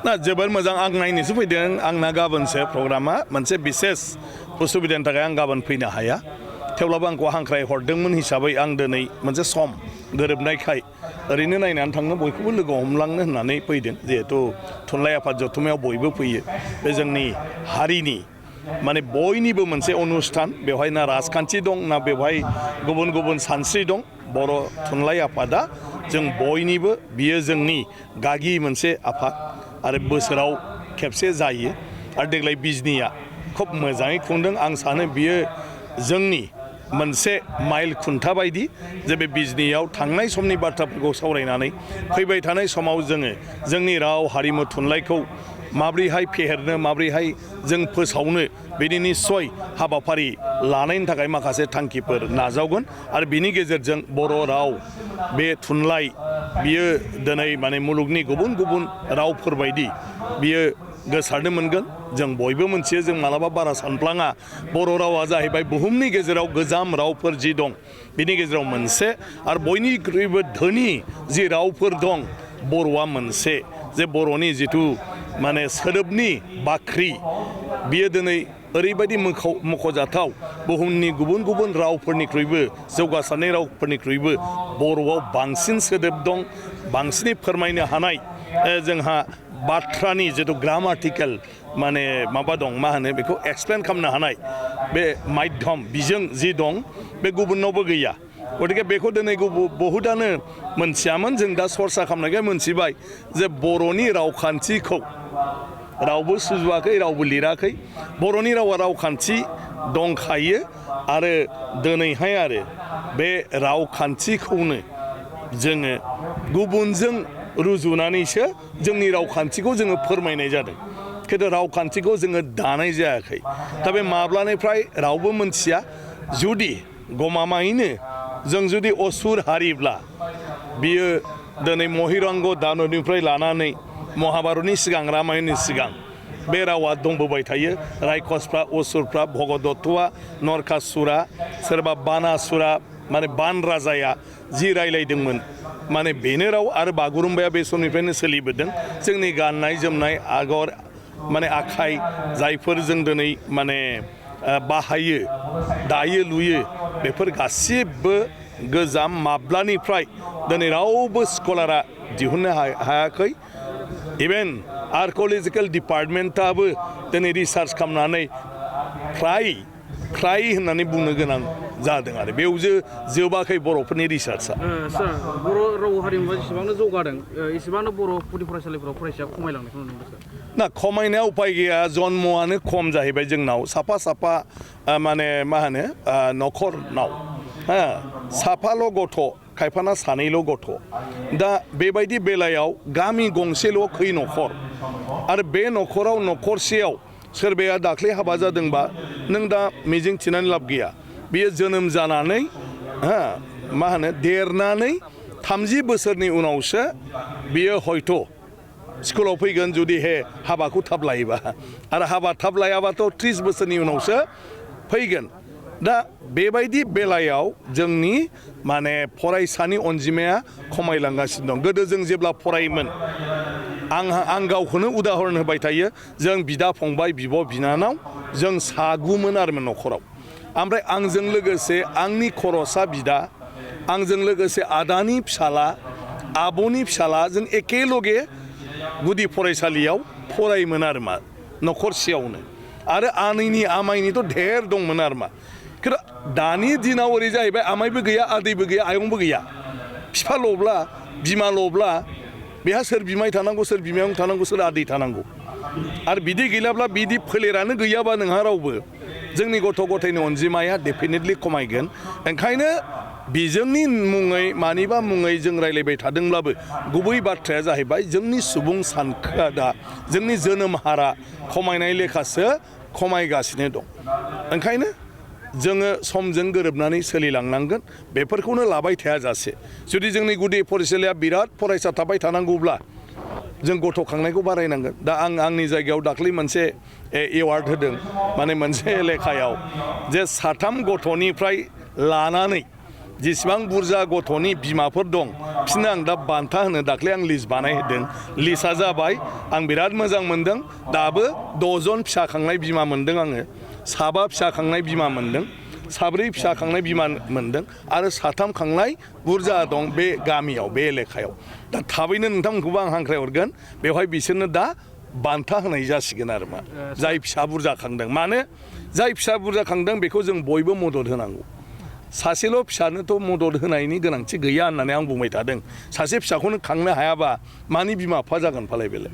ना जोबोर मोजां आं नायनोसो फैदों आंना गाबोनसो प्रग्रामा मोनसे बिसेस उसुबिदानि थाखाय आं गाबोन फैनो हाया थेवब्लाबो आंखौ हांख्राय हरदोंमोन हिसाबै आं दिनै मोनसे सम गोरोबनायखाय ओरैनो नायनानै थांनो बयखौबो लोगो हमलांनो होननानै फैदों जिहेतु थुनलाइ आफाद जथुमायाव बयबो फैयो बे जोंनि हारिनि माने बयनिबो मोनसे अनुस्थान बेवहाय ना राजखान्थि दं ना बेवहाय गुबुन गुबुन सानस्रि दं बर' थुनलाइ आफादा जों बयनिबो बियो जोंनि गागि मोनसे आफाद आरो बोसोराव खेबसे जायो आरो देग्लाय बिजनिया खोब मोजाङै खुंदों आं सानो बियो जोंनि मोनसे माइल खुन्था बायदि जे बे बिजनियाव थांनाय समनि बाथ्राफोरखौ सावरायनानै फैबाय थानाय समाव जोङो जोंनि राव हारिमु थुनलाइखौ माब्रैहाय फेहेरनो माब्रैहाय जों फोसावनो बेनि निस्सय हाबाफारि लानायनि थाखाय माखासे थांखिफोर नाजावगोन आरो बिनि गेजेरजों बर' राव बे थुनलाइ बियो दिनै माने मुलुगनि गुबुन गुबुन रावफोरबायदि बियो गोसारनो मोनगोन जों बयबो मोनथियो जों मालाबा बारा सानफ्लाङा बर' रावा जाहैबाय बुहुमनि गेजेराव गोजाम रावफोर जि दं बिनि गेजेराव मोनसे आरो बयनिख्रुइबो धोनि जि रावफोर दं बर'आ मोनसे जे बर'नि जिथु माने सोदोबनि बाख्रि बियो दिनै ओरैबायदि मख'जाथाव बुहुमनि गुबुन गुबुन रावफोरनिख्रुइबो जौगासारनाय रावफोरनिख्रुइबो बर'आव बांसिन सोदोब दं बांसिनै फोरमायनो हानाय जोंहा बाथ्रानि जिथु ग्रामाटिकेल माने माबा दं मा होनो बेखौ एक्सप्लेन खालामनो हानाय बे माध्यम बिजों जि दं बे गुबुननावबो गैया गतिके बेखौ दिनै बहुतानो मोनथियामोन जों दा सरसा खालामनायखाय मोनथिबाय जे बर'नि रावखान्थिखौ रावबो सुजुवाखै रावबो लिराखै बर'नि रावा रावखान्थि दंखायो आरो दिनैहाय आरो बे रावखान्थिखौनो जोङो गुबुनजों रुजुनानैसो जोंनि रावखान्थिखौ जोङो फोरमायनाय जादों खिन्थु रावखान्थिखौ जोङो दानाय जायाखै दा बे माब्लानिफ्राय रावबो मोनथिया जुदि गमामायैनो जों जुदि असुर हारिब्ला बियो दिनै महिरंग दानबनिफ्राय लानानै महाभारतनि सिगां रामायणनि सिगां बे रावा दंबोबाय थायो रायखसफ्रा असुरफ्रा भगदत्तआ नरकासुरा सोरबा बानासुरा माने बान राजाया जि रायलायदोंमोन माने बेनो राव आरो बागुरुम्बाया बे समनिफ्रायनो सोलिबोदों जोंनि गाननाय जोमनाय आगर माने आखाइ जायफोर जों दिनै माने बाहायो दायो लुयो बेफोर गासिबो गोजाम माब्लानिफ्राय दिनै रावबो स्कलारा दिहुननो हायाखै इभेन आर्किअलजिकेल डिपार्टमेन्टआबो दिनै रिसार्च खालामनानै फ्राय होननानै बुंनो गोनां जादों आरो बेयावसो जोबाखै बर'फोरनि रिसार्चआ सार बर' राव हारिमुवा जेसेबांनो जौगादों एसेबांनो बर' गुदि फरायसालिफोराव फरायसाया खमायलांनायखौ नुनो मोनदों ना खमायनाया उपाय गैया जन्मआनो खम जाहैबाय जोंनाव साफा माने मा होनो न'खरनाव साफाल' गथ' खायफाना सानैल' गथ' दा बेबायदि बेलायाव गामि गंसेल' खै न'खर आरो बे न'खराव न'खरसेयाव सोरबाया दाख्लै हाबा जादोंबा नों दा मिजिं थिनानै लाब गैया बियो जोनोम जानानै मा होनो देरनानै 30 बोसोरनि उनावसो बियो हयथ' स्कुलाव फैगोन जुदि हाबाखौ थाब लायोबा आरो हाबा थाब लायाबाथ' 30 बोसोरनि उनावसो फैगोन दा बेबायदि बेलायाव जोंनि माने फरायसानि अनजिमाया खमायलांगासिनो दं गोदो जों जेब्ला फरायोमोन आं गावखौनो उदाहरन होबाय थायो जों बिदा फंबाय बिब' बिनानाव जों सागुमोन आरोमोन न'खराव ओमफ्राय आंजों लोगोसे आंनि खर'सा बिदा आंजों लोगोसे आदानि फिसाला आब'नि फिसाला जों एखेलगे गुदि फरायसालियाव फरायोमोन आरो मा न'खरसेयावनो आरो आनैनि आमाइनिथ' ढेर दंमोन आरो मा खिन्थु दानि दिनाव ओरै जाहैबाय आमाइबो गैया आदैबो गैया आयंबो गैया बिफाल'ब्ला बिमाल'ब्ला बेहा सोर बिमाय थानांगौ सोर बिमायं थानांगौ सोर आदै थानांगौ आरो बिदि गैलाब्ला बिदि फोलेरानो गैयाबा नोंहा रावबो जोंनि गथ' गथायनि अनजिमाया डेफिनेटलि खमायगोन ओंखायनो बिजोंनि मुङै मानिबा मुङै जों रायलायबाय थादोंब्लाबो गुबै बाथ्राया जाहैबाय जोंनि सुबुं सानखोआ दा जोंनि जोनोम हारा खमायनाय लेखासो खमायगासिनो दं ओंखायनो जोङो समजों गोरोबनानै सोलिलांनांगोन बेफोरखौनो लाबाय थायाजासे जुदि जोंनि गुदि फरायसालिया बिराद फरायसा थाबाय थानांगौब्ला जों गथ' खांनायखौ बारायनांगोन दा आंनि जायगायाव दाख्लै मोनसे एवार्ड होदों माने मोनसे लेखायाव जे 3 गथ'निफ्राय लानानै जेसेबां बुरजा गथ'नि बिमाफोर दं बिसोरनो आं दा बान्था होनो दाख्लै आं लिस्ट बानायहोदों लिस्टआ जाबाय आं बिराद मोजां मोनदों दाबो 6 जन फिसा खांनाय बिमा मोनदों आङो 7 फिसा खांनाय बिमा मोनदों 4 फिसा खांनाय बिमा मोनदों आरो 3 खांनाय बुरजा दं बे गामियाव बे एलेकायाव दा थाबैनो नोंथांमोनखौबो आं हांख्रायहरगोन बेवहाय बिसोरनो दा बान्था होनाय जासिगोन आरो मा जाय फिसा बुरजा खांदों मानो जाय फिसा बुरजा खांदों बेखौ जों बयबो मदद होनांगौ सासेल' फिसानोथ' मदद होनायनि गोनांथि गैया होननानै आं बुंबाय थादों सासे फिसाखौनो खांनो हायाबा मानि बिमा बिफा जागोन फालाय बेलाय